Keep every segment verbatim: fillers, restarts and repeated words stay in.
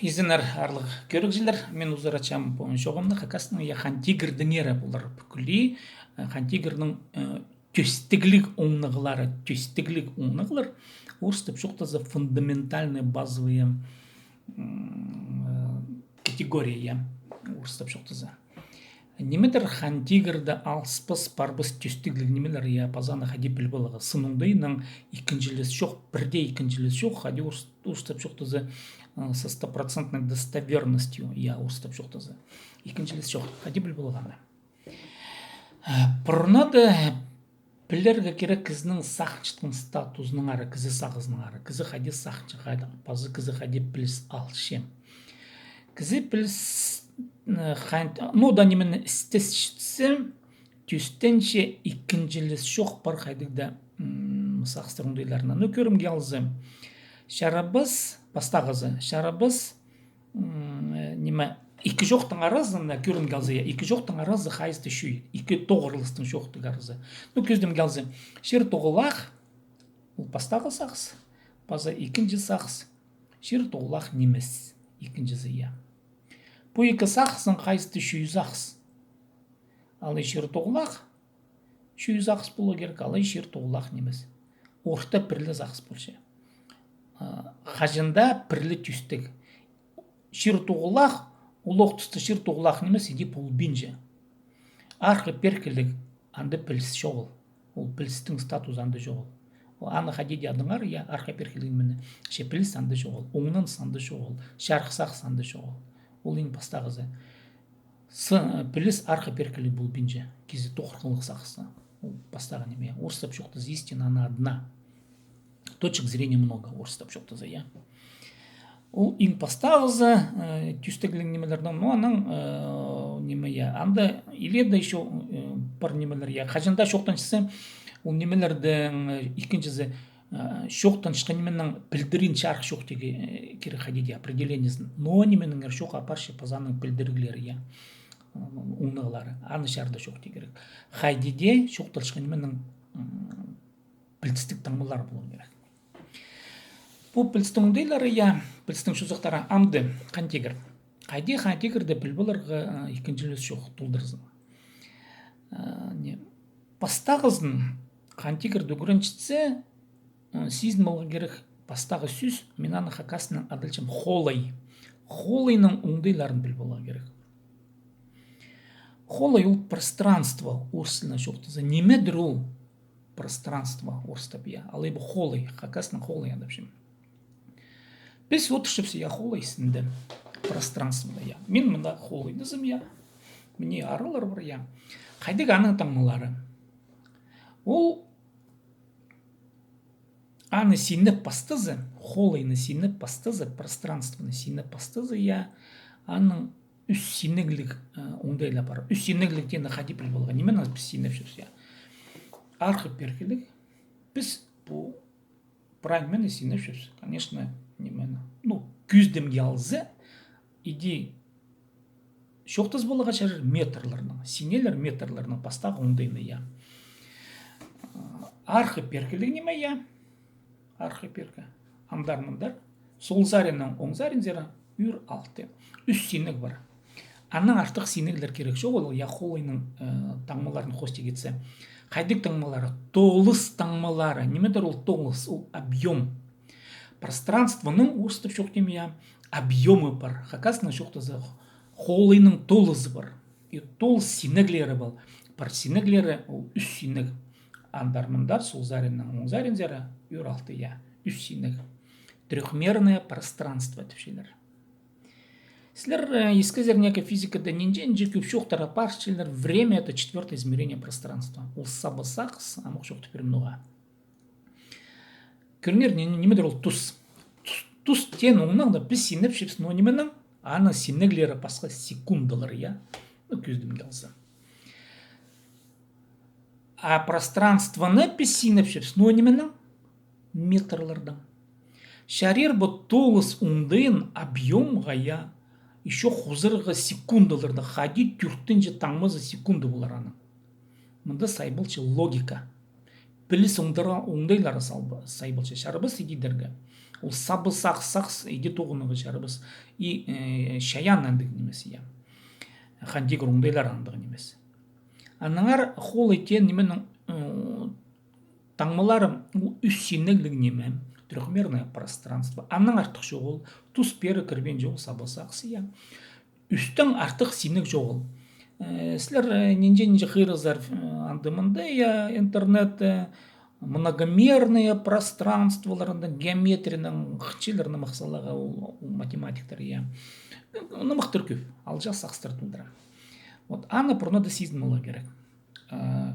Изеннер, аарлығ кӧрігҷілер, мин узаратчам пу чоғымны хакастың, я, Хан Тигірдеңер полар пӱкӱлии, э, Хан Тигірнің, э, тӧстігліг оңнағлары, тӧстігліг оңнағлар, орыстап чоохтаза, фундаментальные базовые, м, э, категории, я, орыстап чоохтаза. Нимедір Хан Тигірде алыспас, парбас тӧстігліг нимелер, я, паза аны хайди піліп аларға. Сын оңдайынаң ікінҷілес чох, пірдее ікінҷілес чох, хайди орыс-, орыстап чоохтаза, э, со стопроцентной достоверностью, я, орыстап чоохтаза. Ікінҷілес чох, хайди піліп аларға аны. Э, пурнада пілерге кирек кізінің сағынчатхан статузынаңар, кізі сағызынаңар, кізі хайди сағынча, хайди, паза кізі хайди піліс алча. Кізі піліс, э, хан-, ну, да, нимені істесчетсе, тӧстенче ікінҷілес чох пар хайдағ даа, м, сағыстар оңдайларына. Ну, кӧрімге алза, чарабас, пастағызы, чарабас, м, э, ниме, ікі чоохтың аразында, кӧрімге алза, я, ікі чоохтың аразы хайзы-да чой, ікі тоғырластың чоохтың аразы. Ну, кӧзідімге алза, чир тоғылах, ол пастағы сағыс, паза ікінҷі сағыс, чир тоғылах нимес, ікінҷізі, я. Пу ікі сағыстың хайзы-да чой сағыс. Алай чир тоғылах, чой сағыс полу кирек, алай чир тоғылах нимес. Орта пірле сағыс полча. А, хаҷан даа пірле тӧстіг. Чир тоғылах, улуғ туста чир тоғылах нимес, іди полбинча. Арғы перкеліг анда піліс чоғыл. Ол пілістің статузы анда чоғыл. Ол аны хайди даа адаңар, я, арғы перкеліг ниме. Че піліс анда чоғыл, оңнаныс анда чоғыл, чарых сағыс анда чоғыл. Ол иң пастағызы. С-, піліс арғы перкеліг полбинча, кізі тоғырхылығ сағысты. Ол пастағы ниме, я. Орыстап чоохтаза, истина, она одна. Точек зрения много, орыстап чоохтаза, я. Ол иң пастағызы, э, тӧстігліг нимелердең, ну, анаң, э, ниме, я. Анда иледе ещё, э, пар нимелер, я. Хаҷан даа чоохтанчатса, ол нимелердең, э, ікінҷізі, э, чоохтанчатхан нименің пілдіріин чарых чоохтирға, э, кирек хайди даа определениезін. Но нименің чоох апарча паза аның пілдіріглері, я. Оңнағлары. Аны чарыда чоохтирға кирек. Хайди даа чоохталчатхан нименің, м, пілдістіг таңмалары полу кирек. Пу пілістің оңдайлары, я, пілістің чозахтары. Амды Хан Тигір. Хайди Хан Тигірде піліп аларға, а, ікінҷілес чох толдырзың. А, не, пастағызын Хан Тигірде ӱгренчетсе, а, сизін аларға кирек пастағы сӧс, мин аны хакаснаң адалчам холай. Холайның оңдайларын піліп аларға кирек. Холай ол пространство, орыс тілінең чоохтаза. Нимедір ол пространство орыстап, я. Алай ба холай, хакаснаң холай адапчам. Піс одырчабыс, я, холай істінде, пространствода, я. Мин мында холайдазым, я. Мына аралар пар, я. Хайдағ аның таңмалары? Ол аны синеп пастаза, холайны синеп пастаза, пространствоны синеп пастаза, я, аның ӱс синегліг, э, оңдайла пар. Ӱс синегліг теені хайди піліп аларға? Ниме, піс синепчебіс, я. Арғы перкеліг, піс пу прай нимені синепчебіс, конечно, нимені. Ну, кӧзідімге алза, иди чоохтазып аларға чарир метрларнаң. Синелер метрларнаң пастағы оңдайны, я. Арғы перкеліг ниме, я. Арғы перке. Андар-мындар. Сол саринаң оң саринзар ӱр алты. Ӱс синег пар. Аннаң артых синеглер кирек чоғыл, я, холайның, э, таңмаларын хости китсе. Хайдағ таңмалары? Толыс таңмалары. Нимедір ол толыс? Ол объём. Пространствоның, орыстап чоохтим, я, объёмы пар. Хакаснаң чоохтаза, холайның толызы пар. И толыс синеглері пар. Пар синеглері, ол ӱс синег. Андар-мындар, сол саринаң оң саринзар ӱр алты, я. Ӱс синег. Трёхмерное пространство тіпчелер. Сірер, э, искезер, неке, физикада нинҷе-нинҷе кӧп чоохтар апарчалар: время — это четвёртое измерение пространства. Ол саба сағыс, амох чоохтап пирем ноға. Кӧріңер, ни-, нимедір ол тус. Тус, тус теен оңнаң даа піс синепчебіс, но нименең? Аның синеглері пасха, секундалар, я? Ну, кӧзідімге алза. А пространствоны піс синепчебіс, но нименең? Метрлардаң. Чарир ба толыс оңдайын объёмға, я, ещё хозарға секундаларда, хайди тӧртінҷі таңмазы секунда полар аның. Мында сайбалча логика. Піліс оңдайра-, оңдайлары салба-, сайбалча. Чарабас иди идерге. Ол саба сағыс, сағыс иди тоғынарға чарабас. И, э, чайаан андағ нимес, я. Хан тигір оңдайлар андағ нимес. Аннаңар холай теен нименің, э, таңмалары, ол ӱс синегліг ниме, трёхмерное пространство. Аннаң артых чоғыл, тус пеер кірбеен чоғыл саба сағыс, я. Ӱстең артых синег чоғыл. Э, сірер, э, нинҷе-нинҷе хығырзар, э, анда-мында, я, интернетте, э, многомерное пространстволарында, геометрияның хынчалар нымах саларға ол, ол математиктер, я. Нымахтар кӧп, алҷаас сағыстар толдыра. Вот, аны пурнада сизін аларға кирек. Э,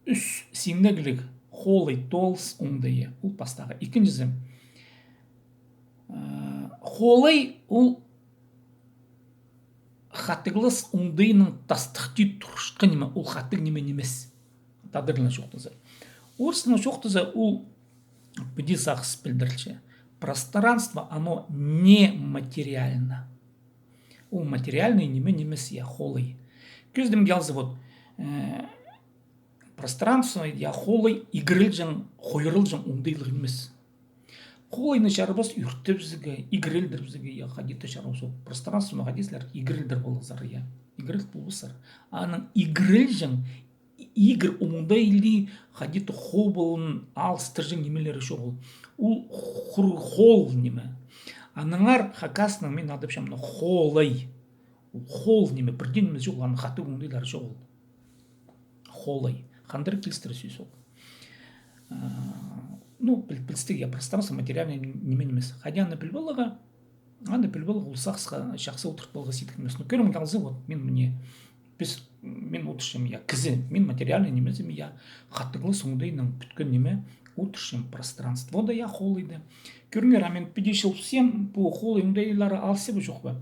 ӱс синегліг холай тоғыс оңдайы, ол пастағы. Ікінҷізі, э, холай ол хатығлас оңдайның тастыхти турчатхан ниме, ол хатығ ниме нимес. Тадарлап чоохтаза. Орыстап чоохтаза, ол піди сағыс пілдірче. Пространство, оно нематериально. Ол материальный ниме нимес, я, холай. Кӧзідімге алза, вот, э, пространство, я, холай игірілҷең, хойырылҷаң оңдайлығ нимес. Холайны чарабас ӱртебізерге, игірілдірібізерге, я, хайди-да чарабас. Ол пространствоны хайди сірер игірілдір поларзар, я. Игіріл полбассар. Аның игірілҷең, игір оңдайлығ, хайди-да хобылын алыстырҷаң нимелері чоғыл. Ол хур-, хол ниме. Аннаңар хакаснаң мин адапчам холай. Ол хол ниме, пірдее ниме чоғыл, аның хатығ оңдайлары чоғыл. Холай. Хандыр килістіре сӧс ол. А, ну, піл-, пілістіг, я, пространство материальный ниме нимес. Хайди аны піліп аларға, аны піліп аларға, ол сағысха чахсы одыртып аларға сидік нимес. Ну, кӧрімге алза, вот, мин міне, піс, мин одырчам, я, кізі, мин материальный нимезім, я, хатығлас оңдайнаң пӱткен ниме, одырчам пространствода, я, холайда. Кӧріңер, а мин піди чылыпсам, пу холай оңдайлары алысча ба, чох па?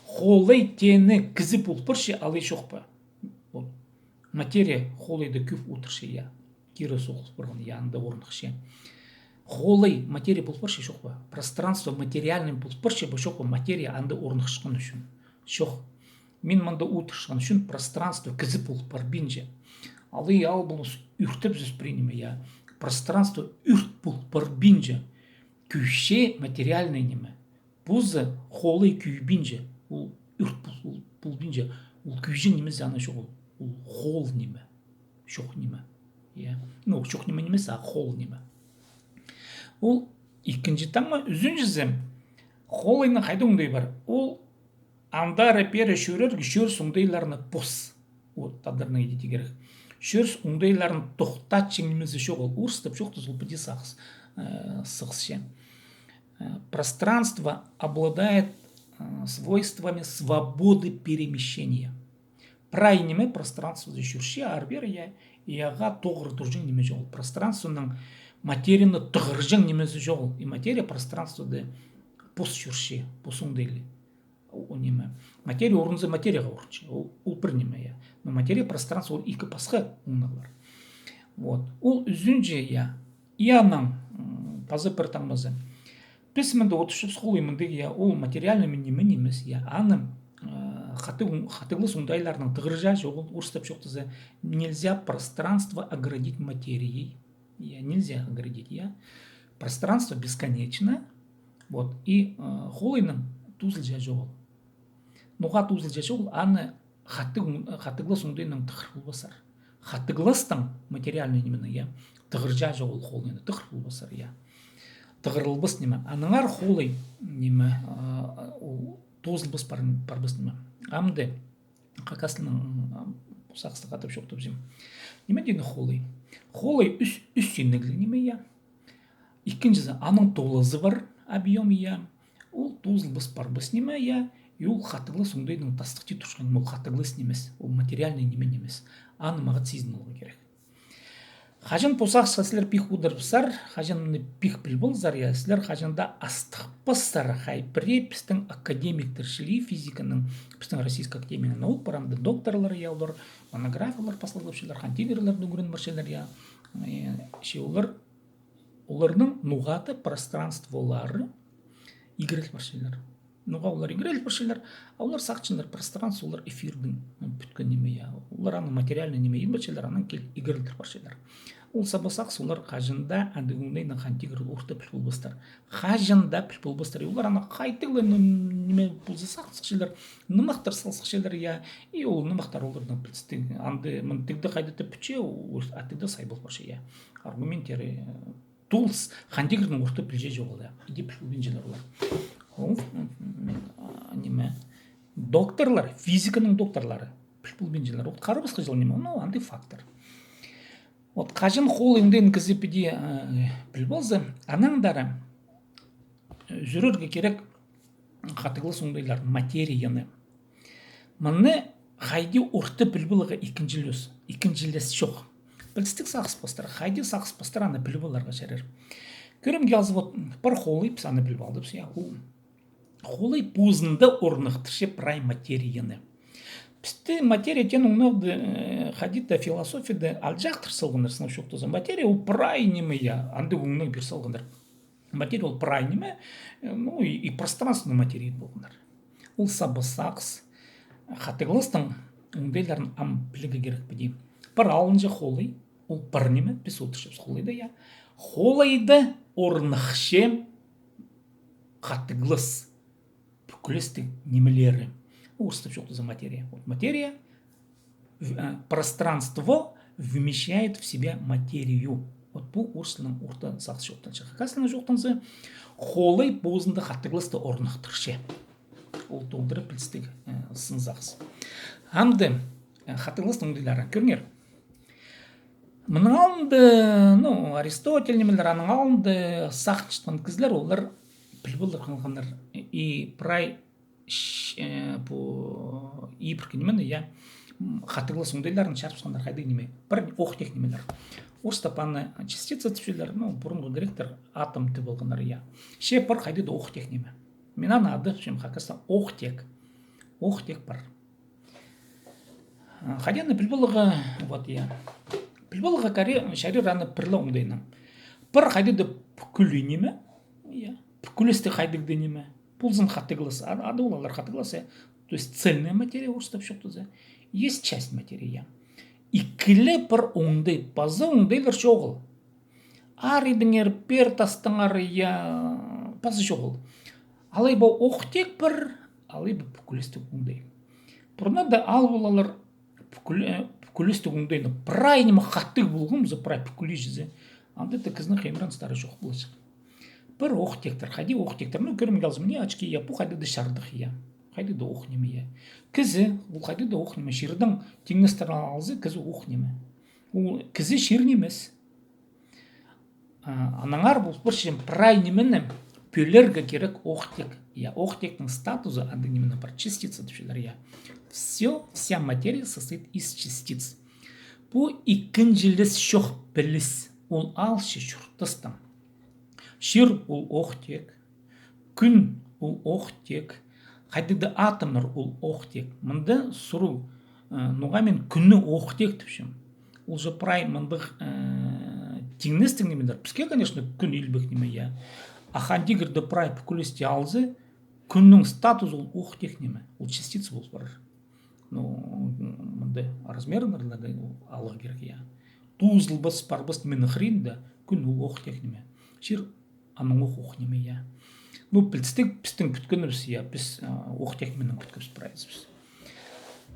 Холай теені кізі пол парча, алай чох па? Вот. Материя холайда кӧп одырча, я. Кире соғыл парған, я, анда орныхча. Холай материя пол парча, чох па? Пространство материальный пол парча ба, чох па? Материя анда орныхчатхан ӱчӱн. Чох. Мин мында одырчатхан ӱчӱн пространство кізі пол парбинча. Алай ал полыс ӱртебізер пір ниме, я. Пространство ӱрт пол парбинча. Кӧйче материальный ниме. Позы холай кӧйбинче, ол ӱрт пол-, пол-, полбинча, ол кӧйҷең нимезі ана чоғыл, ол хол ниме, чох ниме, я. Ну, чох ниме нимес, а хол ниме. Ол ікінҷі таңма, ӱзінҷізі, холайның хайдағ оңдайы пар. Ол андар-пеер чӧрерге чӧріс оңдайларына пос. Вот, тадарнаң иди тигерек. Чӧріс оңдайларын тохтатчаң нимезі чоғыл. Орыстап чоохтаза, ол піди сағыс, э, сығысча. Э, пространство обладает, э, свойствами свободы перемещения. Прай ниме пространствода чӧрче, ары-пеер, я, и ағаа тоғыр турҷаң ниме чоғыл. Пространствоның материяны тығырҷаң нимезі чоғыл. И материя пространствода пос чӧрче, пос оңдайлы. О, о, ниме. Материя орынза материяға орынча. Ол, ол пір ниме, я. Но материя, пространство, ол ікі пасха оңнағлар. Вот. Ол ӱзінҷі, я. И анаң, м, паза пір таңмазы. Піс мында одырчабыс, холай мындағ, я, ол материальный ниме нимес, я. Аны, э, хатығ-, хатығлас оңдайларнаң тығырҷаң чоғыл, орыстап чоохтаза, нельзя пространство оградить материей. Я, нельзя оградить, я. Пространство бесконечно. Вот. И, э, холайнаң тоозылҷаң чоғыл. Ноға тоозылҷаң чоғыл, аны хатығ-, хатығлас оңдайнаң тығыр полбассар. Хатығластаң материальный нименең, я, тығырҷаң чоғыл холайны, тығыр полбассар, я. Тығырылбас ниме. Аннаңар холай ниме, а, ол тоозылбас пар-, парбас ниме. Амды хакас тілінең, м, сағыстығ адап чоохтапчам. Ниме теені холай? Холай ӱс, ӱс синегліг ниме, я. Ікінҷізі, аның толызы пар, объём, я. Ол тоозылбас парбас ниме, я. И ол хатығлас оңдайнаң тастыхти турчатхан ниме, ол хатығлас нимес, ол материальный ниме нимес. Аны мағат сизін аларға кирек. Хаҷан пу сағысха сірер пик одырыбызар, хаҷан мыны пик піліп алзар, я, сірер хаҷан даа астыхпассар, хай пірее пістің академиктер чіли физиканың, пістің Российская академия наук пар, анда докторлар, я, олар монографиялар пас салыбысчалар, хан тигірлерні ӱгрен парчалар, я. Э, че олар, оларның ноға-да пространстволары игіріл парчалар. Ноға олар игеріліп парчалар, а олар сағынчалар пространство, олар эфирдің, м, пӱткен ниме, я. Олар аны материальный ниме идіп алчалар, анаң киліп игеріліп парчалар. Ол саба сағыс олар хаҷан даа андағ оңдайнаң Хан тигір орта піл полбастар. Хаҷан даа піл полбастар. И олар аны хайдағ ла ниме полза сағын сыхчалар, нымахтар сал сыхчалар, я. И ол нымахтар оларның пілістіг, анда мындағ даа хайди-да пӱтче, ол аттығ даа сай пол парча, я. Аргументтері, э, толыс, Хан тигірнің орта пілҷе чоғыл, я. Иди піл полбинчалар олар. Ол, м, м, а, ниме, докторлар, физиканың докторлары піл полбинчалар. Вот харабысхаҷаң ниме, ну, андағ фактор. Вот хаҷан холай оңдайнаң кізі піди, э, піл полза, анаң даа, э, сӱрерге кирек хатығлас оңдайларын, материяны. Мыны хайди орта піл поларға ікінҷілес, ікінҷілес чох. Пілістіг сағыс пастыра, хайди сағыс пастыра аны піл поларға чарир. Кӧрімге алза, вот, пір холай, піс аны піл полдыбыс, я, ол холай позында орныхтырча прай материяны. Пісте материя теен оңнағды, э, хайди-да философияда алҷаахтыр салғаннар, сынап чоохтаза. Материя ол прай ниме, я, андағ оңнағ пир салғаннар. Материя ол прай ниме, э, ну, и, и пространственный материя полғаннар. Ол саба сағыс хатығластың оңдайларын ам пілерге кирек піди. Пір алынҷа холай, ол пір ниме, піс одырчабыс холайда, я. Холайда орныхча хатығлас пӱкӱлестіг нимелері. Орыстап чоохтаза материя. Вот материя, в-, а, пространство вмещает в себя материю. Вот пу орыс тілінең орта сағыс чоохтанча. Хакас тілінең чоохтанза, холай позында хатығласты орныхтырча. Ол толдыра пілістіг, э, сын сағыс. Амды, э, хатығластың оңдайларын кӧріңер. Мының алнында, ну, Аристотель нимелер, аның алнында сағынчатхан кізілер, олар піл полар хынғаннар и прай ш-, э, пу, и пір ниме, я, м, хатығлас оңдайларын чарып салғаннар хайдағ ниме. Пір ох теек нимелер. Орыстап аны частица тіпчелер, ну, пурунғы гректер атом тіп алғаннар, я. Че пір хайдағ-да ох теек ниме. Мин аны адапчам хакастаң ох теек. Ох теек пір. А, хайди аны піл поларға, вот, я. Піл поларға кирек, чарир аны пір ле оңдайнаң. Пір хайдағ-да пӱкӱле ниме, я, пӱкӱлестіг хайдағ-да ниме. Ползын хатығлас, а-, ады ол алар хатығлас, я. То есть цельная материя, орыстап чоохтаза. Есть часть материи, я. Ікі ле пір оңдай, паза оңдайлар чоғыл. Ар идіңер, пеер тастаңар, я, паза чоғыл. Алай ба ох теек пір, алай ба пӱкӱлестіг оңдай. Пурнада ал полалар пӱкӱл-, э, пӱкӱлестіг оңдайнаң. Прай ниме хатығ полған, за прай пӱкӱле чізе. Анда даа кізінің хемраныстары чох поларҷых. Пір ох теектер, хайди ох теектер. Ну, кӧрімге алза, мына очки, я, пу хайдағ-да чардых, я. Хайдағ-да ох ниме, я. Кізі, ол хайдағ-да ох ниме. Чирдең тиңнестіре алза, кізі ох ниме. Ол кізі чир нимес. А, аннаңар пу пір чіли прай нимені пӧлерге кирек ох теек. Я, ох теектің статузы, андағ нимені пір частица тіпчелер, я. Всё, вся материя состоит из частиц. Пу ікінҷілес чох піліс, ол алча чуртастаң. Чир ол ох теек, кӱн ол ох теек, хайдағ-да атомнар ол ох теек. Мында сурығ, э, ноға мин кӱнні ох теек тіпчем. Ол же прай мындағ, э, тиңнестіг нимелер. Піске, конечно, кӱн илбек ниме, я. А Хан тигірде прай пӱкӱлесті алза, кӱннің статузы ол ох теек ниме. Ол частица полып парар. Ну, мында размернерні дее аларға кирек, я. Тоозылбас, парбас нименің хыринда кӱн ол ох теек ниме. Чир анаң ох, ох ниме, я. Ну, пілдістіг, пістің пӱткенібіс, я, піс, а, ох теек нименең пӱткебіс прайзыбыс.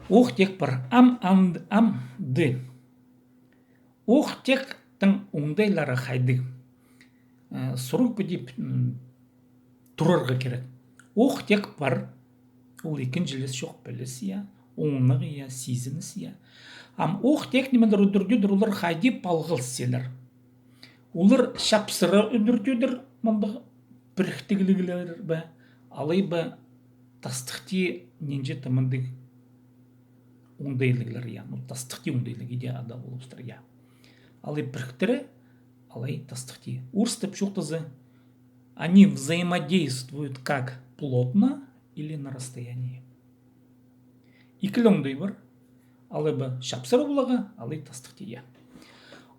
Ох теек пір, ам, ам, амды. Ох теектің оңдайлары хайдағ? Э, сурығ піди, м, турарға кирек. Ох теек пір, ол ікінҷілес чох піліс, я, оңнағ, я, сизініс, я. Ам ох теек нимелер удур тӧдір, олар хайди палғалыстылар? Олар чапсыра удур тӧдір, мындағ піріктігліглер бе, алай ба тастыхти нинҷе-де мындағ оңдайлығлар, я. Ну, тастыхти оңдайлығ иди ада полыбыстыр, я. Алай піріктіре, алай тастыхти. Орыстап чоохтаза, они взаимодействуют как плотно или на расстоянии. Ікі ле оңдай пар, алай ба чапсыра поларға, алай тастыхти, я.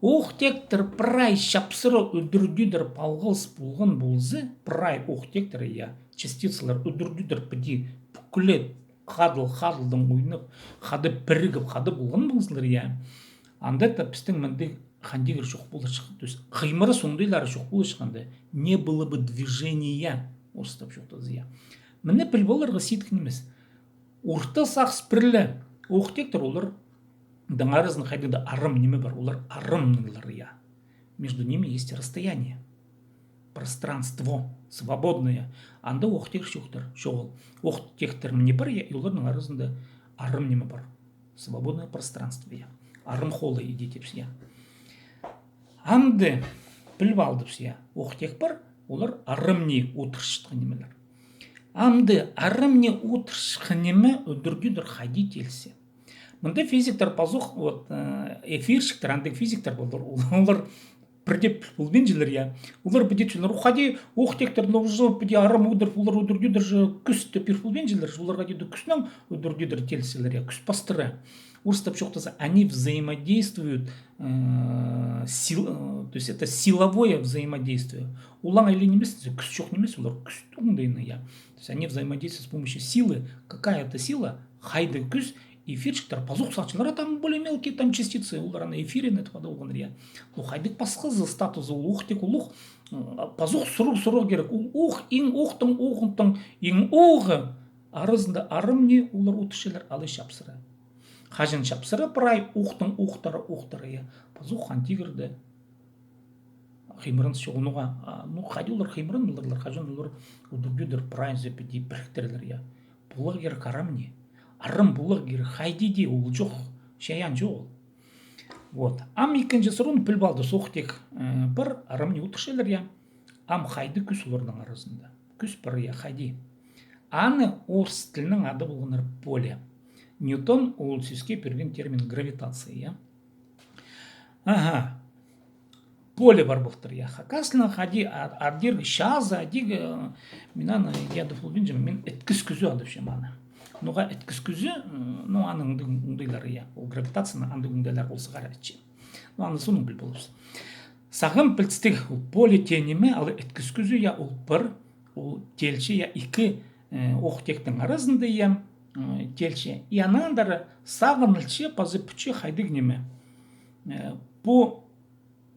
Ох теектер прай чапсыра удур тӧдір палғалыс полған полза, прай ох теектер, я, частицалар удур-тӧдір піди пӱкӱле хадыл-хадылдаң ойнап, хада пірігіп, хада полған ползалар, я. Анда даа пістің мындағ хан тигір чох поларҷых. То есть хыймырас оңдайлары чох поларҷых анда. Не было бы движения, орыстап чоохтаза, я. Мыны піл поларға сидік нимес. Орта сағыс пірле ох-тектер, оларның аразында хайдағ-да арам ниме пар, олар арамнығлар, я. Между ними есть расстояние. Пространство свободное. Анда ох-тек чоохтар, чоғыл. Ох-тектер мына пар, я, и оларның аразында арам ниме пар. Свободное пространство, я. Арам холай иди тіпче, я. Амды піліп алдыбыс, я. Ох-тек пар, олар арам ни одырчатхан нимелер. Амды арам ни одырчатхан ниме удур-тӧдір хайди теелче. Мында физиктер пазох, вот, э, эфирщиктер, андағ физиктер полар, олар пірдее піл полбинчалар, я. Олар піди тіпчелер, хайди ох-тектер, ну, уже піди арам удур, олар удур-тӧдір же кӱсті пир полбинчалар, олар хайди-да кӱснең удур-тӧдір теелчелер, я, кӱс пастыра. Орыстап чоохтаза, они взаимодействуют, э, сил-, э, то есть это силовое взаимодействие. Олаң айлан нимес, кӱс чох нимес, олар кӱс оңдайынаң, я. То есть они взаимодействуют с помощью силы. Какая это сила? Хайдағ кӱс? Эфирщиктер пазох сағынчалар, а там более мелкие там частицы, олар аны эфирен итіп адап алғаннар, я. Ну, хайдағ пасхазы статузы, ол ох-тек, ол ох, м, пазох сурығ сурарға кирек. Ол ох, иң охтың, охтың, иң оғы аразында арам ни олар одырчалар, алай чапсыра. Хаҷан чапсыра прай охтың охтары, охтары, я. Пазох хан тигірде хыймыраныс чоғыл ноға. А, ну, хайди олар хыймыраныларлар, хаҷан олар удур-тӧдір прайзы піди піріктірілер, я. Поларға кирек арам ни. Арам поларға кирек хайди даа, ол чох, чайаан чоғыл. Вот. Ам ікінҷі сурығны піліп алдыбыс, ох-тек, э, пар, арам ни одырчалар, я. Ам хайдағ кӱс оларның аразында? Кӱс пар, я, хайди. Аны орыс тілінең адап алғаннар поле. Ньютон ол сӧске пирген термин гравитация, я. Аха. Поле пар полтыр, я. Хакас тілінең хайди а-, адирға чазы, адирға, э, мин аны, я, адап полбинчам, мин іткіс кӱзі адапчам аны. Ноға іткіс кӱзі, м, ну, аның андағ оңдайлары, я. Ол гравитацияның андағ оңдайлары полза харачы. Ну, аны соонаң піл поларбыс. Сағам пілдістіг, ол поле теен ниме, алай іткіс кӱзі, я, ол пір, ол теелче, я, ікі, э, ох-тектің аразында, я, э, теелче. И анаң андар сағынылча, паза пӱтче хайдағ ниме. Э, пу,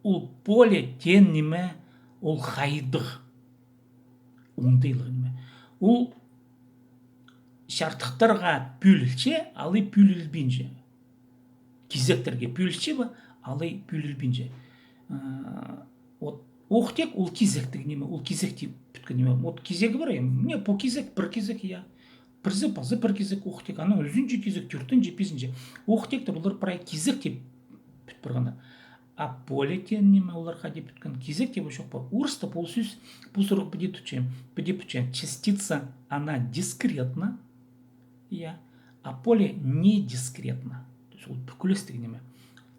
ол поле теен ниме, ол хайдағ оңдайлығ ниме. Ол чардыхтарға пӧлілче, алай пӧлілбинче. Кизектерге пӧлілче бе, алай пӧлілбинче. Э, вот, ох-тек ол кизектіг ниме, ол кизекте пӱткен ниме. Вот кизегі пар, я, мына пу кизек, пір кизек, я. Пірсі, пазы пір кизек ох-тек, анаң ӱзінҷі кизек, тӧртінҷі, пизінҷі. Ох-тектер олар прай кизекте пӱт парғаннар. А поле теен ниме, олар хайди пӱткен? Кизекте бе, чох па? Орыстап ол сӧс, пу сурығ піди тутча, піди пӱтче. Частица, она дискретна, я, а поле не дискретна. То есть ол пӱкӱлестіг ниме.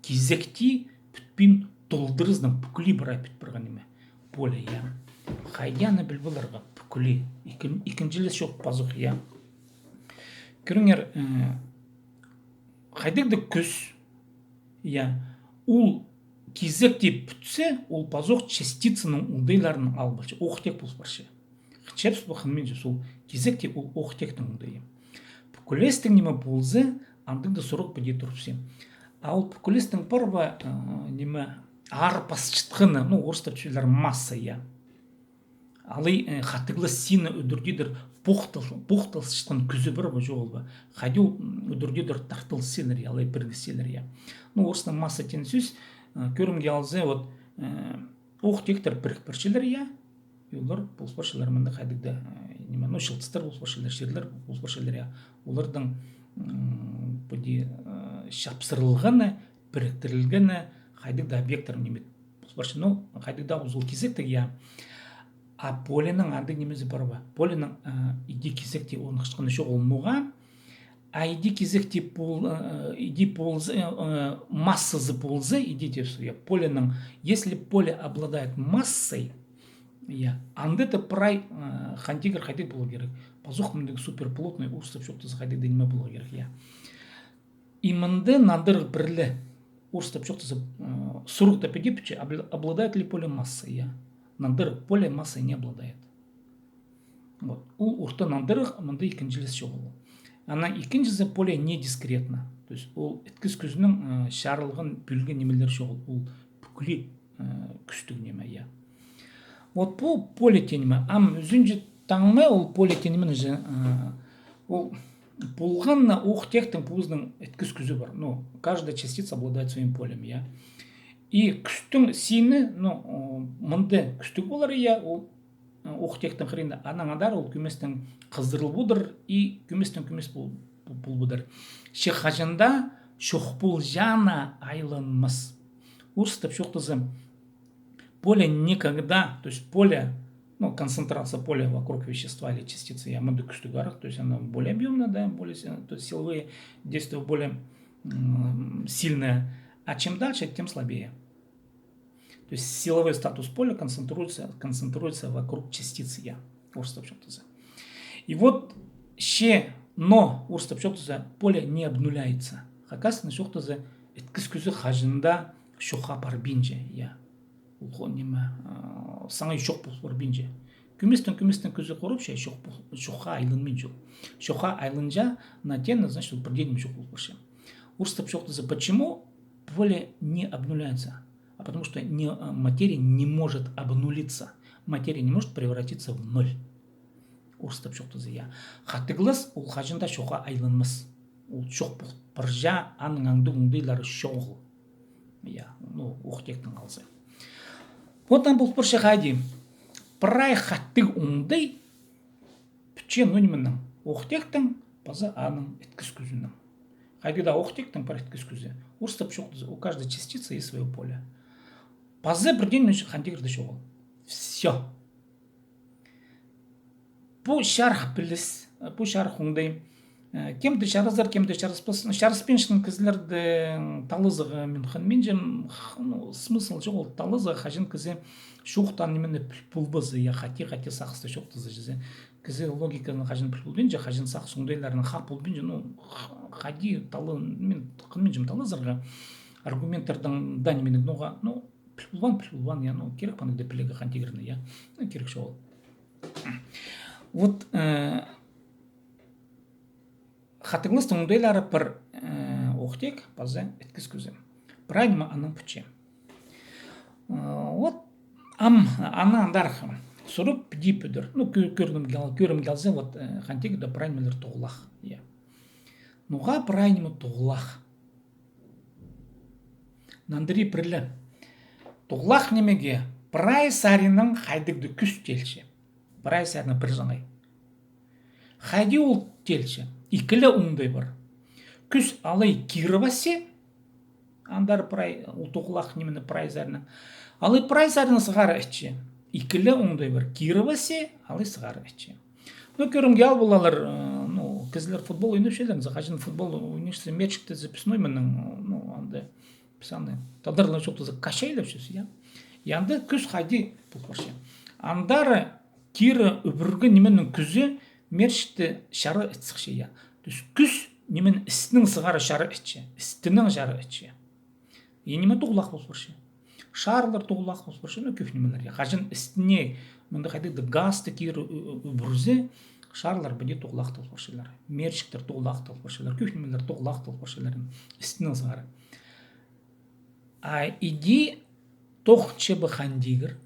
Кизекте пӱтпин, толдыразынаң пӱкӱле прай пӱт парған ниме. Поле, я. Хайди аны піл поларға, пӱкӱле? Ікін-, ікінҷілес чох пазох, я. Кӧріңер, э, хайдағ-да кӱс, я, ол кизекте пӱтсе, ол пазох частицаның оңдайларын алып алча, ох-тек пол парча. Хынчабыс па, хынминчабыс, ол кизекте ол ох-тектің оңдайы. Пӱкӱлестіг ниме полза, андағ даа сурығ піди турыбысча. А ол пӱкӱлестің пар ба, э, ниме, аар пасчатханы, ну, орыстап тіпчелер масса, я. Алай, э, хатығлас сині удур-тӧдір похтал-, похталчатхан кӱзі пар ба, чоғыл ба? Хайди ол, м, удур-тӧдір тартылчалар, я, алай пірігчелер, я. Ну, орыстаң масса теен сӧс, э, кӧрімге алза, вот, э, ох-тектер пірік парчалар, я. И олар пол парчалар мында хайдағ-да, э, ниме, ну, чылтыстар пол парчалар, чирлер пол парчалар, я. Оларның, м, піди, э, чапсырылғаны, піріктірілгені хайдағ-да объекттер ниме пол парча. Ну, хайдағ-да ол кизектіг, я. А поленің андағ нимезі пар ба? Поленің, э, иди кизекте орныхчатханы чоғыл ноға. А иди кизекте пол-, э, иди полза, э, э, массазы полза, иди тіпчебіс, я, поленің, если поле обладает массой, я, анда даа прай, э, хан тигір хайдағ поларға кирек? Пазох мындағ суперплотный, орыстап чоохтаза, хайдағ-да ниме поларға кирек, я. И мында нандырығ пірле, орыстап чоохтаза, э, сурығ таа піди пӱтче, обла-, обладает ли поле массой, я. Нандырығ поле массой не обладает. Вот. Ол орта нандырығ, мында ікінҷілес чоғыл. Анаң ікінҷізі поле не дискретно. То есть ол іткіс кӱзінің, э, чарылған, пӱӱлген нимелер чоғыл. Ол пӱкӱле, э, кӱстіг ниме, я. Вот пу поле тиңме. Ам ӱзінҷі таңма ол поле тиңме же, э, ол полған на ох тиектің позының іткіс кӱзі пар. Ну, каждая частица обладает своим полем, я. И кӱстің сині, ну, э, мында кӱстіг полар, я, ол ох тиектің хыринда, анаң андар ол кӧместең хызырыл пудыр и кӧместең кӧмес пол-, пол-, пол пудыр. Че хаҷан даа чох полҷаң на айланмас. Орыстап чоохтаза, поле никогда, то есть поле, ну, концентрация поля вокруг вещества или частицы, я, мында кӱстіг арах, то есть она более объёмная, да, более, си-, то есть силовые действия более, м, сильные, а чем дальше, тем слабее. То есть силовой статус поля концентрируется, концентрируется вокруг частицы я. Орыстап чоохтаза. И вот че, но орыстап чоохтаза, поле не обнуляется. Хакастың чоохтаза, іткіс кӱзі хаҷан даа чохха парбинча, я. Ол хо-, ниме, а, саңай чох пол парбинча. Кӧместең, кӧместең кӱзі хорапча, чох пол-, чохха айланминча. Чохха айланҷаң на тиң, значит, ол пірдее ниме чох пол парча. Орыстап чоохтаза, почему поле не обнуляется? А потому что не, а, материя не может обнулиться. Материя не может превратиться в ноль. Орыстап чоохтаза, я. Хатығлас ол хаҷан даа чохха айланмас. Ол чох пол парҷаң, аның андағ оңдайлары чоғыл. Я, ну, ох тиектең алза. Вот ам пол парча хайди. Прай хатығ оңдай пӱтче, ну, нименең, ох тиектең паза аның іткіс кӱзінең. Хайди даа ох тиектең пар іткіс кӱзі. Орыстап чоохтаза, у каждой частицы есть своё поле. Паза пірдее ниме хан тигірде чоғыл. Всё. Пу чарых піліс, пу чарых оңдай. Э, кем-де чарызар, кем-де чарыспас. Чарыспинчатхан кізілерді талазарға мин хынминчам, х-, ну, смысл чоғыл талазарға, хаҷан кізі чоохтаан нимені піл полбаза, я, хати, хати сағыста чоохтаза чізе. Кізі логиканы хаҷан піл полбинча, хаҷан сағыс оңдайларынаң хап полбинча, ну, х-, хайди тала-, мин хынминчам талазарға аргументтардаң даа нименең, ноға, ну, піл полбаан, піл полбаан, я, ну, кирек пе аны даа пілерге хан тигірні, я. Ну, кирек чоғыл. Вот, э, хатығластың оңдайлары пір, э, ох тиек паза іткіс кӱзі. Прай ниме анаң пӱтче. Э, вот, ам, анаң андар сурығ піди пӱдір. Ну, кӧ-, кӧрім кел-, кӧрім килзе, вот, э, хан тигірде прай нимелер тоғылах, я. Ноға прай ниме тоғылах? Нандыра пірле. Тоғылах нимеге прай саринаң хайдағ-да кӱс теелче. Прай саринаң пір саңай. Хайди ол теелче? Ікі ле оңдай пар. Кӱс алай кирібіссе, андар прай, ол тоғылах нимені прай саринаң. Алай прай саринаң сығара итче. Ікі ле оңдай пар. Кирібіссе, алай сығара итче. Ну, кӧрімге ал полалар, э, ну, кізілер футбол ойнапчалар, хаҷан футбол ойнапчазың, мячикті запасной нименең, ну, анда, піс аны, тадарлап чоохтаза, качайлапчабыс, я. И анда кӱс хайди пол парча. Андар кирі ӱбірген нименің кӱзі мячикті чара ит сыхча, я. То есть кӱс нименің істінең сығара чара итче, істінең чара итче. И ниме тоғылах пол парча. Шарлар тоғылах пол парча, ну, кӧп нимелер. Хаҷан істіне мында хайдағ-да газты кирі ӱ-, ӱ-, ӱбірзе, шарлар піди тоғылах тол парчалар. Мячиктер тоғылах тол парчалар, кӧп нимелер тоғылах тол парчалар. Істінең сығара. А іди тоғынча ба хан тигір?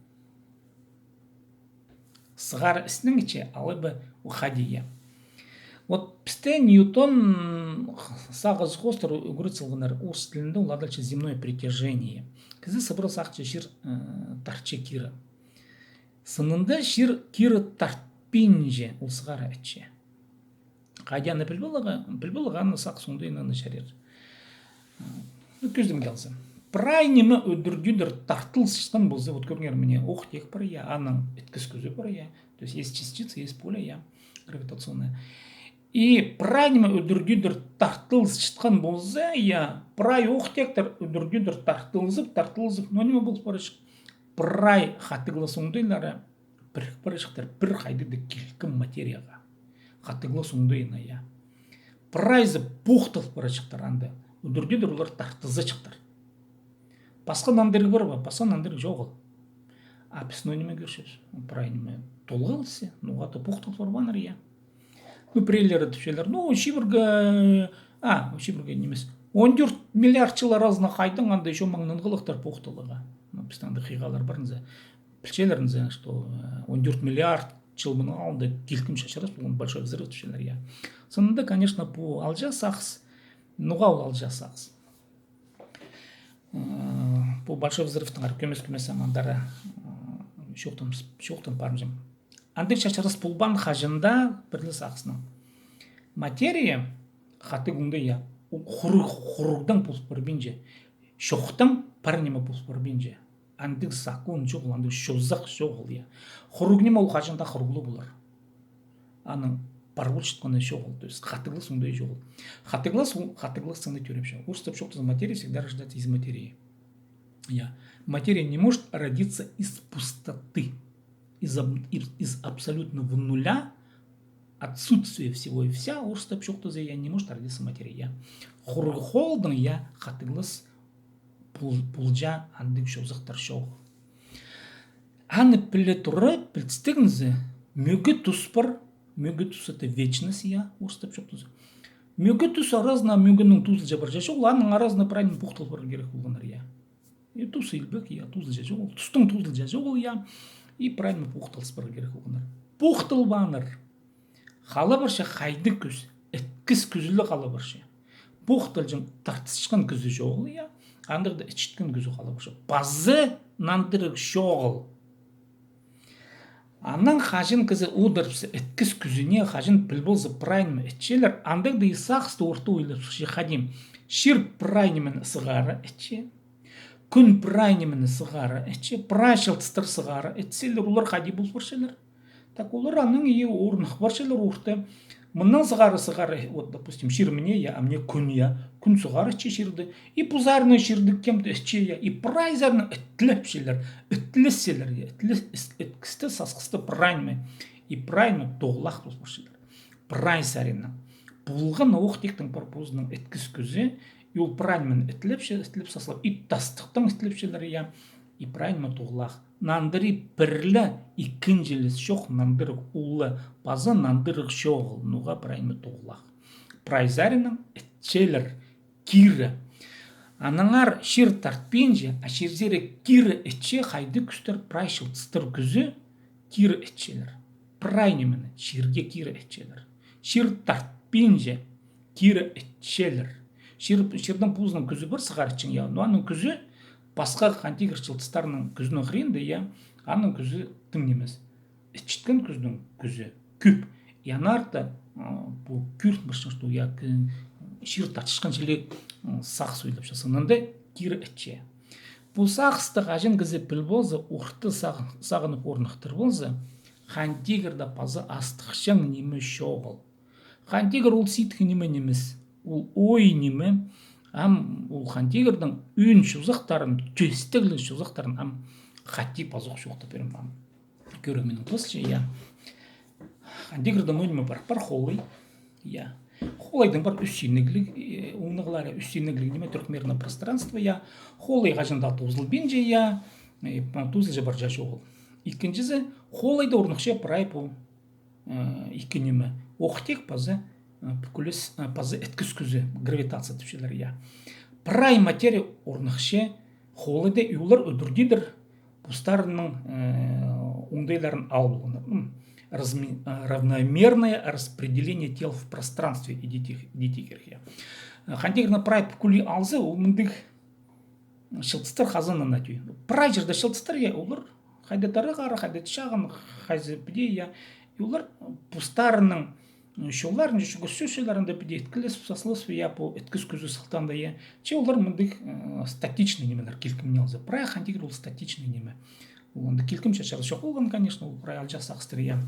Сығара істінең итче, алай ба хайди, я. Вот пісте Ньютон сағыс хоостыра ӱгрет салғаннар, орыс тілінде ол адалча земное притяжение. Кізі сыбыра сағынча чир, э, тартча кирі. Сынында чир кирі тартпинча, ол сығара итче. Хайди аны піл поларға, піл поларға аны сағыс оңдайынаң чарир. Ну, кӧзідімге алза. Прай ниме удур-тӧдір тартылысчатхан полза, вот кӧріңер, мына ох тиек пар, я, аның іткіс кӱзі пар, я. То есть есть частица, есть поле, я, гравитационное. И прай ниме удур-тӧдір тартылысчатхан полза, я, прай ох тиектер удур-тӧдір тартылызып, тартылызып, ну, ниме пол парча? Прай хатығлас оңдайлары пірік парчахтар пір хайдағ-да килкім материяға. Хатығлас оңдайына, я. Прайзы пох тол парчахтар анда. Удур-тӧдір олар тартылысчахтар. Пасха нандырығ пар ба? Пасха нандырығ чоғыл. А піс ноо ниме кӧрчебіс? Прай ниме толғалысча, ноға-да пухтал парбааннар, я. Ну, пірелері тіпчелер, ну, чибіргі, а, чибіргі нимес. Он тӧрт миллиард чыл аразына хайдаң анда ещё маңнанғалахтар пухталарға. Ну, пістің анда хыйғалар пар зе. Пілчелер зе, что, э, он тӧрт миллиард чыл мының алнында килкім чачырас полған, большой взрыв тіпчелер, я. Сынында, конечно, пу алҷаас сағыс, ноға ол алҷаас сағыс? Э, пу большой взрывтың ар кӧмес-кӧмес амандары, э, чоохтан, чоохтан парынчам. Андағ чачырас полбаан хаҷан даа пір ле сағыснаң. Материя хатығ оңдай, я. Ол хуруғ, хуруғдаң пол парбинча. Чоохтаң пар ниме пол парбинча. Андағ закон чоғыл, андағ чозах чоғыл, я. Хуруғ ниме, ол хаҷан даа хуруғлығ полар. Аның пар полчатханы чоғыл, то есть хатығлас оңдай чоғыл. Хатығлас, ол хатығлас сынны тӧрепче. Орыстап чоохтаза, материя всегда рождается из материи. Я. Материя не может родиться из пустоты, из аб-, из, из абсолютного нуля, отсутствия всего и вся, орыстап чоохтаза, я, не может родиться материя, я. Хуруғ холдаң, я, хатығлас пол-, полҷаң андағ чозахтар чоғыл. Аны піле тура, пілдістіг зе, мӧге тус пар, мӧге тус — это вечность, я, орыстап чоохтаза. Мӧге тус аразына, мӧгенің тоозылҷа парҷа чоғыл, аның аразына прай ниме пухтал парар кирек полғаннар, я. И тус илбек, я, тоозылҷа чоғыл, тустың тоозылҷа чоғыл, я, и прай ниме пухталыс парар кирек полғаннар. Пухталбааннар. Хала парча хайдағ кӱс? Іткіс кӱзі ле хала парча. Пухталҷаң тартысчатхан кӱзі чоғыл, я. Андағ даа ітчеткен кӱзі хала парча. Пазы нандырығ чоғыл. Анаң хаҷан кізі одырыпча іткіс кӱзіне, хаҷан піл полза прай ниме ітчелер, андағ даа сағысты орта ойлап сыхча, хайди. Чир прай нимені сығара ітче. Кӱн прай нимені сығара ітче, прай чылтыстар сығара ітселер, олар хайди пол парчалар? Так олар анаң и орных парчалар орта. Мыннаң сығара, сығара, вот, допустим, чир мына, я, а мына кӱн, я. Кӱн сығара ітче чирді. И пу саринаң чирді кем-де ітче, я. И прай саринаң ітлепчелер, ітлесселер, я. Ітлес-, іс-, іткісті, сасхысты, прай ниме. И прай ниме тоғылах пол парчалар. Прай саринаң. Полған ох-тектің пар позының іткіс кӱзі, и ол прай ниме ітлепче, ітлеп саслап, и тастыхтаң ітлепчелер, я, и прай ниме тоғылах. Нандырығ пір ле, ікінҷілес чох, нандырығ улуғ, паза нандырығ чоғыл, ноға прай ниме тоғылах. Прай саринаң ітчелер кирі. Аннаңар чир тартпинча, а чир сире кирі ітче, хайдағ кӱстер? Прай чылтыстар кӱзі кирі ітчелер. Прай нимені чирге кирі ітчелер. Чир тартпинча, кирі ітчелер. Чир, чирдің позының кӱзі пар, сығара ітчең, я. Но аның кӱзі пасха хан тигір чылтыстарның кӱзінің хыринда, я. Аның кӱзі тың нимес. Ітчеткен кӱздің кӱзі кӧп. И аннаңар даа, а, пу кӧрінче, что, я, к-, чир тартчатхан чіли, м, сағыс ойлапча. Сынында кирі ітче. Пу сағысты хаҷан кізі піл полза, орта сағ-, сағынып орныхтыр полза, хан тигірде паза астыхчаң ниме чоғыл. Хан тигір ол сидік ниме нимес. Ол ой ниме. Ам ол хан тигірдің ӧӧн чозахтарын, тӧстігліг чозахтарын ам хати пазох чоохтап пирем ам. Кӧрімнің пызылча, я. Хан тигірде ноо ниме пар? Пар холай. Я. Холайдың пар ӱс синнігліг, э, оңнағлары, ӱс синнігліг ниме, трёхмерное пространство, я. Холай хаҷан даа тоозылбинча, я. Э, тоозылҷа парҷа чоғыл. Ікінҷізі, холайда орныхча прай пу, э, ікі ниме. Ох-тек паза, э, пӱкӱліс, э, паза іткіс кӱзі, гравитация тіпчелер, я. Прай материя орныхча холайда, и олар ӱдӱрдідір постарының, э, оңдайларын алып алғаннар. М, разме-, э, равномерное распределение тел в пространстве, идитих, идитихерге. Э, хан тигірні прай пӱкӱле алза, ол мындағ чылтыстар хазанына тӧӧй. Прай чирде чылтыстар, я, олар хайда тарығ ары, хайда чағын, хайзы піди, я. И олар постарының чолларында, чӱгӱрчелерінде піди іткілес, саслас, я, пу іткіс кӱзі сылтаанда, я. Че олар мындағ, э, статичный нимелер, килкімнең алза. Прай хан тигір ол статичный ниме. Ол анда килкім чачырас чох полған, конечно, ол прай алҷаас сағыстар, я.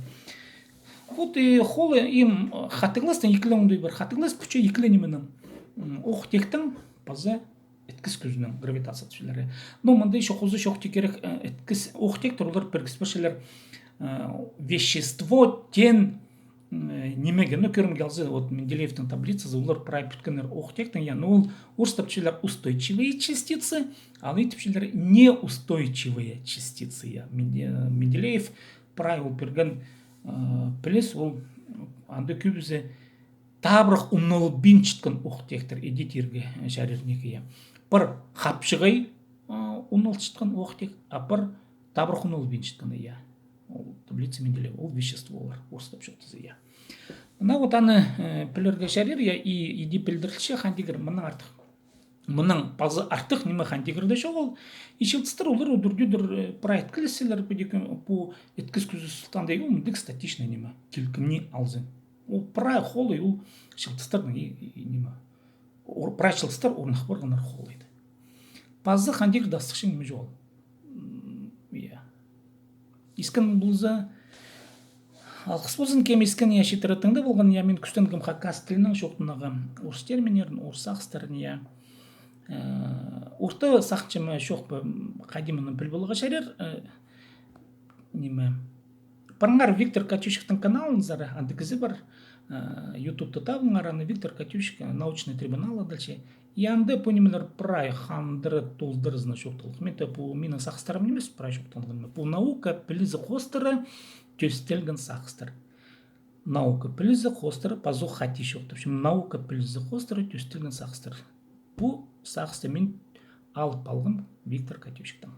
Вот и холай, и, м, хатығластың ікі ле оңдайы пар. Хатығлас пӱтче ікі ле нименең. М, ох-тектің паза іткіс кӱзінің, гравитация тіпчелер. Но мында ещё хоза чоохтирға кирек, э, іткіс, ох-тектер, олар пірігіс парчалар, э, вещество тен м, э, нимеге, ну, кӧрімге алза, вот Менделеевтің таблицазы, олар прай пӱткеннер оох-теектең, я, ну, ол орыстап чӧрчелер устойчивые частицы, а итчелер неустойчивые частицы, я. Менде-, Менделеев прай ол пирген, э, піліс, ол анда кӧбізі табырах умналбинчатхан оох-теектер, иди тирге чарир ниме, я. Пір хапчығай, э, умналчатхан оох-теек, а пір табырах умналбинчатхан, я. Ол таблица Менделеева, ол веществолар, орыстап чоохтаза, я. Мына вот аны, э, пілерге чарир, я, и иди пілдірілче хан тигір, мынаң артых. Мынаң пазы артых ниме хан тигірде чоғыл. И чылтыстар олар удур-тӧдір, э, прай иткелесчелер, пу, пу иткіс кӱзі сылтаанда, ол мындағ статичный ниме, килкімні алзаң. Ол прай холай, ол чылтыстарның и, и, и ниме. Ор-, прай чылтыстар орнах парғаннар холайды. Пазы хан тигірде астыхчаң ниме чоғыл. М, я. Искен полза, алғыс ползын, кем искен, я, читіре тыңнап полған, я, мин кӱстенгем хакас тілінең чоохтанарға орыс терминдерін, орыс сағыстарын, я. Э, орта сағынчам, чох па, м, хайди мыны піл поларға чарир, э, ниме. Парыңар Виктор Катющиктің каналынзар, анда кізі пар, э, ютубта табыңар аны, Виктор Катющик, э, научный трибунал адалча. И анда пу нимелер прай хандыра толдыразына чоохталған. Мин тее пу минің сағыстарым нимес, прай чоохталған. Пу наука пілізі хоостыра тӧстелген сағыстар. Наука пілізі хоостыра, пазох хати чоохтапчам. Наука пілізі хоостыра тӧстелген сағыстар. Пу сағысты мин алып алғам Виктор Катющиктең.